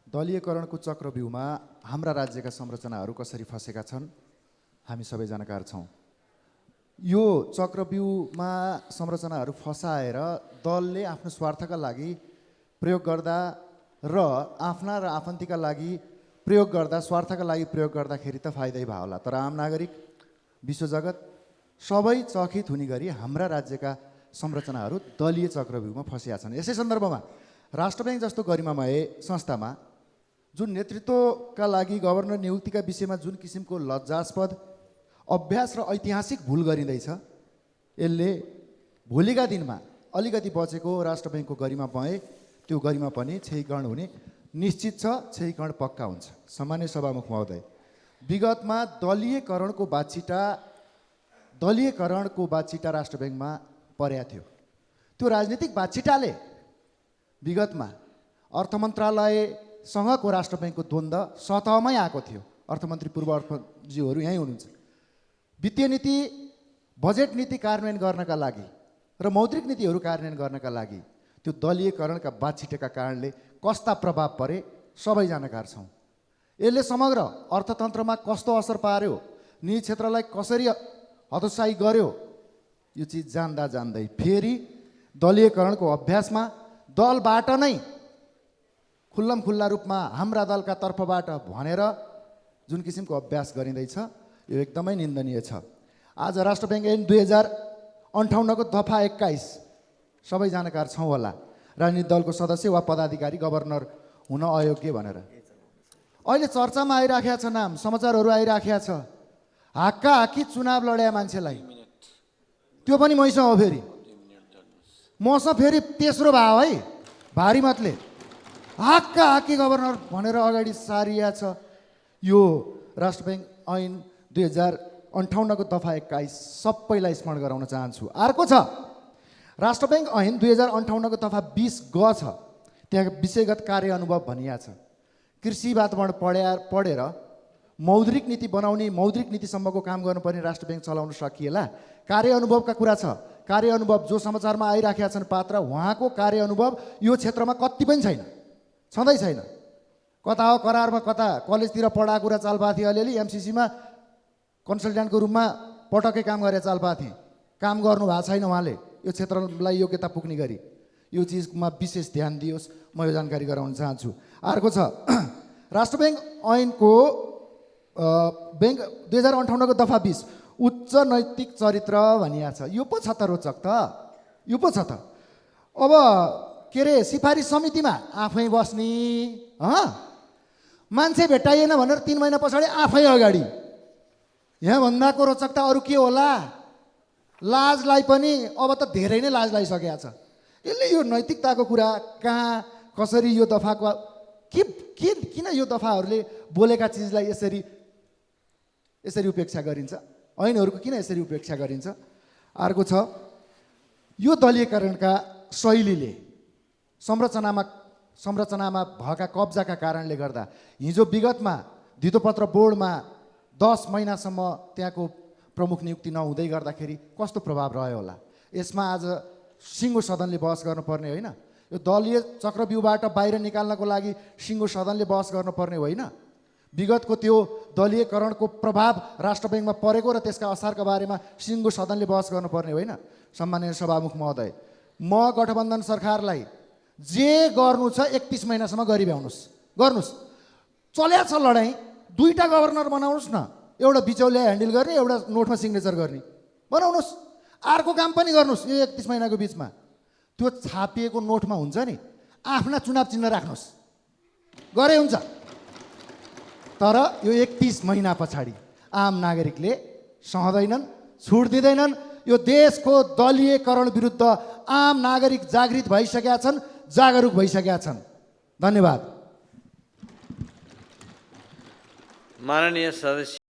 दलीयकरणको चक्रव्यूहमा हाम्रा राज्यका संरचनाहरू कसरी फसेका छन् हामी सबै जानकार छौँ। यो चक्रव्यूहमा संरचनाहरू फसाएर दलले आफ्नो स्वार्थका लागि प्रयोग गर्दा र आफ्ना र आफन्तीका लागि प्रयोग गर्दा स्वार्थका लागि प्रयोग गर्दाखेरि त फाइदै भयो होला, तर आम नागरिक विश्वजगत सबै चकित हुने गरी हाम्रा राज्यका संरचनाहरू दलीय चक्रव्यूहमा फसिया छन्। यसै सन्दर्भमा राष्ट्र बैंक जस्तो गरिमामय संस्थामा जुन नेतृत्वका लागि गभर्नर नियुक्तिका विषयमा जुन किसिमको लज्जास्पद अभ्यास र ऐतिहासिक भूल गरिँदैछ, यसले भोलिका दिनमा अलिकति बचेको राष्ट्र बैंकको गरिमामय त्यो गरिमा पनि क्षयीकरण हुने निश्चित छ, क्षयीकरण पक्का हुन्छ। सामान्य सभामुख महोदय, विगतमा दलीयकरणको बाछिटा राष्ट्र बैंकमा पर्या थियो। त्यो राजनीतिक बाछिटाले विगतमा अर्थ मन्त्रालयसँगको राष्ट्र बैंकको द्वन्द्व सतहमै आएको थियो। अर्थमन्त्री पूर्व अर्थज्यूहरू यहीँ हुनुहुन्छ। वित्तीय नीति, बजेट नीति कार्यान्वयन गर्नका लागि र मौद्रिक नीतिहरू कार्यान्वयन गर्नका लागि त्यो दलीयकरणका बाछिटेका कारणले कस्ता प्रभाव परे सबै जानकार छौँ। यसले समग्र अर्थतन्त्रमा कस्तो असर पार्यो, निजी क्षेत्रलाई कसरी हतोत्साही गर्यो, यो चिज जान्दा जान्दै फेरि दलीयकरणको अभ्यासमा दलबाट नै खुल्लमखुल्ला रूपमा हाम्रा दलका तर्फबाट भनेर जुन किसिमको अभ्यास गरिँदैछ यो एकदमै निन्दनीय छ। आज राष्ट्र बैंक ऐन 2058 को दफा 21 सबै जानकार छौँ होला, राजनीतिक दलको सदस्य वा पदाधिकारी गभर्नर हुन अयोग्य भनेर। अहिले चर्चामा आइराखेको छ, नाम समाचारहरू आइराखेको छ, हाक्का हाक्की चुनाव लड्या मान्छेलाई, त्यो पनि मैसँग हो। फेरि मसँग फेरि तेस्रो भाव है, भारी मतले हाक्का हाक्की गभर्नर भनेर अगाडि सारिया छ। यो राष्ट्र बैंक ऐन 2058 को दफा 21 सबैलाई स्मरण गराउन चाहन्छु। अर्को छ राष्ट्र बैंक ऐन 2058 को दफा 20 ग छ, त्यहाँ विषयगत कार्य अनुभव भनिया छ। कृषि वातावरण पढेर मौद्रिक नीति बनाउने, मौद्रिक नीतिसम्मको काम गर्नुपर्ने राष्ट्र बैंक चलाउन सकिएला। कार्य अनुभवका कुरा छ। कार्य अनुभव जो समाचारमा आइराखेका छन् पात्र, उहाँको कार्य अनुभव यो क्षेत्रमा कति पनि छैन, छँदै छैन। कता हो करारमा, कता कलेजतिर पढाएको कुरा चालपाथी, अलिअलि एमसिसीमा कन्सल्ट्यान्टको रूपमा पटक्कै काम गरे चालपाथी, काम गर्नु भएको छैन उहाँले यो क्षेत्रलाई योग्यता पुग्ने गरी। यो चिजमा विशेष ध्यान दियोस्, म यो जानकारी गराउन चाहन्छु। अर्को छ राष्ट्र बैंक ऐनको बैंक 2058 को दफा 20 उच्च नैतिक चरित्र भनिया छ। यो पो छ त रोचक त, यो पो छ त। अब के अरे सिफारिस समितिमा आफै बस्ने, मान्छे भेटाइएन भनेर 3 महिना पछाडि आफै अगाडि। यहाँ भन्दाको रोचकता अरू के होला? लाजलाई पनि अब त धेरै नै लाज लागिसकेको छ। यसले यो नैतिकताको कुरा कहाँ, कसरी यो दफाको किन यो दफाहरूले बोलेका चिजलाई यसरी उपेक्षा गरिन्छ, ऐनहरूको किन यसरी उपेक्षा गरिन्छ? अर्को छ यो दलीयकरणका शैलीले संरचनामा भएका कब्जाका कारणले गर्दा हिजो विगतमा धितोपत्र बोर्डमा 10 महिनासम्म त्यहाँको प्रमुख नियुक्ति नहुँदै गर्दाखेरि कस्तो प्रभाव रह्यो होला? यसमा आज सिङ्गो सदनले बहस गर्नुपर्ने होइन, यो दलीय चक्रव्यूहबाट बाहिर निकाल्नको लागि सिङ्गो सदनले बहस गर्नुपर्ने होइन। विगतको त्यो दलीयकरणको प्रभाव राष्ट्र बैंकमा परेको र त्यसका असारका बारेमा सिङ्गो सदनले बहस गर्नुपर्ने होइन। सम्माननीय सभामुख महोदय, म गठबन्धन सरकारलाई जे गर्नु छ 31 महिनासम्म गरिभ्याउनुहोस्, गर्नुहोस्। चल्या छ लडाइँ, 2टा गभर्नर बनाउनुहोस् न, एउटा बिचौलिया ह्यान्डल गर्ने, एउटा नोटमा सिग्नेचर गर्ने बनाउनुहोस्। अर्को काम पनि गर्नुहोस् यो 31 महिनाको बिचमा, त्यो छापिएको नोटमा हुन्छ नि, आफ्ना चुनाव चिन्ह राख्नुहोस्, गरे हुन्छ। तर यो 31 महिना पछाडि आम नागरिकले सहँदैनन्, छुट दिँदैनन्। यो देशको दलीयकरण विरुद्ध आम नागरिक जागृत भइसकेका छन्, जागरुक भइसकेका छन्। धन्यवाद। माननीय सदस्य